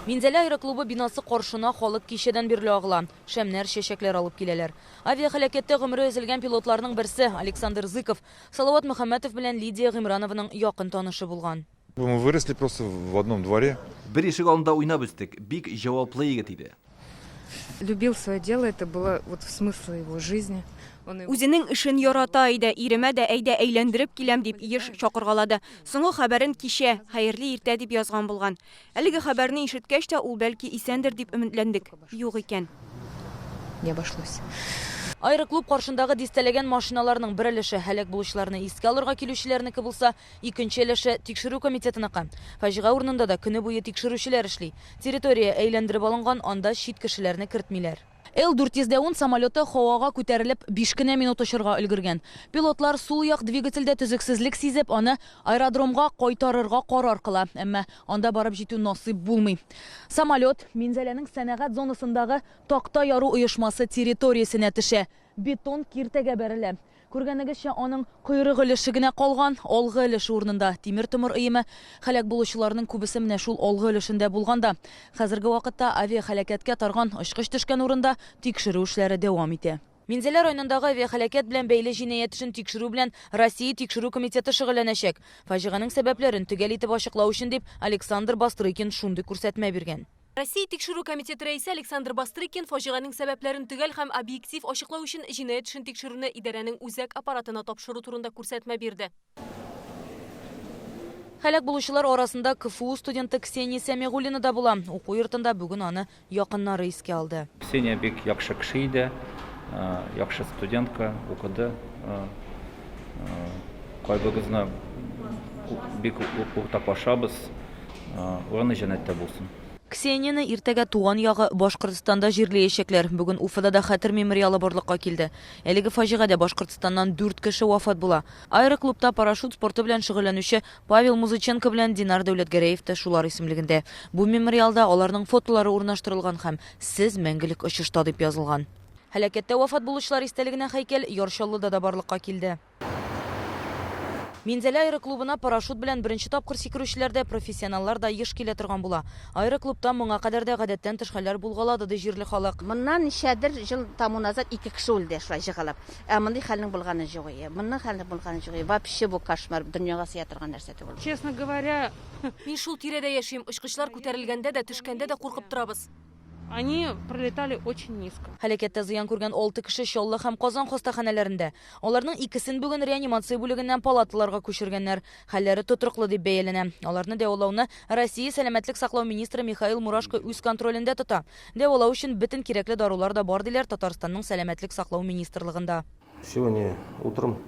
Минзәлә аэроклубы бинасы каршына халык кичәдән бирле агыла. Шәмнәр, чәчәкләр алып киләләр. Авиаһәлакәттә гомере өзелгән пилотларның берсе, Александр Зыков, Салават Мөхәммәтов белән Лидия Гыймранованың якын танышы булган. Мы выросли просто в одном дворе. Бер ишек алдында уйнап үстек. Бик җаваплы егет иде. Любил свое дело, это было вот смысл его жизни. Үзенең эшен ярата иде. Иремә дә әйдә әйләндереп киләм дип еш чакыргалады. Соңгы хәбәрен кичә, хәерле иртә дип язган булган. Әлеге хәбәрне ишеткәч тә, ул бәлки исәндер дип өметләндек. Юк икән. Не обошлось. Аэроклуб каршындагы дистәләгән машиналарның бер өлеше һәлак булучыларны искә алырга килүчеләрнеке булса, икенче өлеше тикшерү комитетыныкы. Фаҗига урынында да көне буе тикшерүчеләр эшли. Территория әйләндереп алынган, анда чит кешеләрне кертмиләр. Ил-410 самолеты һавага күтәрелеп, 5 кенә минут очырга өлгергән. Пилотлар сул як двигательдә төзексезлек сизеп, аны аэродромга кайтарырга карар кыла. Әмма анда барып җитү насыйп булмый. Самолет Минзәләнең сәнәгать зонасындагы такта яру оешмасы территориясенә төшә. Бетон киртәгә бәрелә. Күргәнегезчә, аның койрык өлеше генә калган, алгы өлеше урынында тимер-томыр өеме. Һәлак булучыларның күбесе менә шул алгы өлешендә булган да. Хәзерге вакытта авиаһәлакәткә тарган очкыч төшкән урында тикшерү эшләре дәвам итә. Минзәлә районындагы авиаһәлакәт белән бәйле җинаять эшен тикшерү белән Россия Тикшерү комитеты шөгыльләнәчәк. Фаҗиганең сәбәпләрен төгәл итеп ачыклау өчен дип Александр Бастрыкин шундый күрсәтмә биргән. Россия Тикшерү комитеты рәисе Александр Бастрыкин фаҗиганең сәбәпләрен төгәл һәм объектив ачыклау өчен җинаять эшен тикшерүне идарәнең үзәк аппаратына тапшыру турында күрсәтмә бирде. Һәлак булучылар арасында КФУ студенты Ксения Сәмигуллина да була. Уку йортында бүген аны якыннары искә алды. Ксения бик яхшы кеше иде, яхшы студентка, укыды. Кайгыбызны бик уртаклашабыз. Урыны җәннәттә булсын. Ксенияне иртәгә туган ягы Башкортстанда җирләячәкләр. Бүген Уфада да хәтер мемориалы барлыкка килде. Әлеге фаҗигадә Башкортстаннан дүрт кеше вафат була. Аэроклубта парашют спорты белән шөгыльләнүче Павел Музыченко белән Динар Дәүләтгәрәев тә шулар исемлегендә. Бу мемориалда аларның фотолары урнаштырылган һәм Сез мәңгелек очышта дип язылган. Һәлакәттә вафат булучылар истәлегенә һәйкәл Яр Чаллыда да барлыкка килде. Минзәлә аэроклубына парашют белән беренче тапкыр сикерүчеләр дә, профессионаллар да еш килә торган була. Аэроклубта моңа кадәр дә гадәттән тыш хәлләр булгалады, ди җирле халык. Моннан ничәдер җыл тому назад ике кеше үлде шулай җыгылып. Ә мондый хәлнең булганы юк ие. Моның хәлнең булганы юк ие. Вообще бу кошмар, дөньяга сыя торган нәрсә түгел. Честно говоря. Мин шул тирәдә яшим. Очкычлар күтәрелгәндә дә, төшкәндә дә куркып торабыз. Они пролетали очень низко. Һәлакәттә зыян күргән алты кеше Чаллы һәм Казан хастаханәләрендә. Аларның икесен бүген реанимация бүлегеннән палаталарга күчергәннәр. Хәлләре тотрыклы дип бәяләнә. Аларны дәвалауны Россия сәламәтлек саклау министры Михаил Мурашко үз контролендә тота. Дәвалау өчен бөтен кирәкле дарулар да бар, диләр Татарстанның сәламәтлек саклау министрлыгында. Сегодня утром.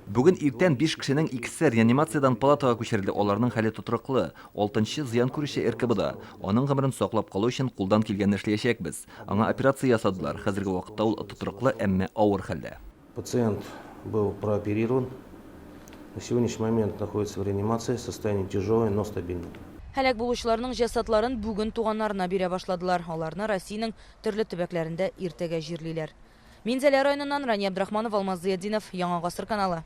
Бүген иртән биш кешенең икесе реанимациядән палатага күчерелде, аларның хәле тотрыклы. Алтынчы зыян күрүче РКБда. Аның гомерен саклап калу өчен кулдан килгәнне эшләячәкбез. Аңа операция ясадылар, хәзерге вакытта ул тотрыклы, әмма авыр хәлдә. Пациент был прооперирован. На сегодняшний момент находится в реанимации, состояние тяжелое, но стабильное. Һәлак булучыларның җәсадларын бүген туганнарына бирә башладылар. Аларны Россиянең төрле төбәкләрендә иртәгә җирлиләр. Минзәлә районыннан Рания Абдрахманова, Алмаз Зыятдинов, Яңа Гасыр каналы.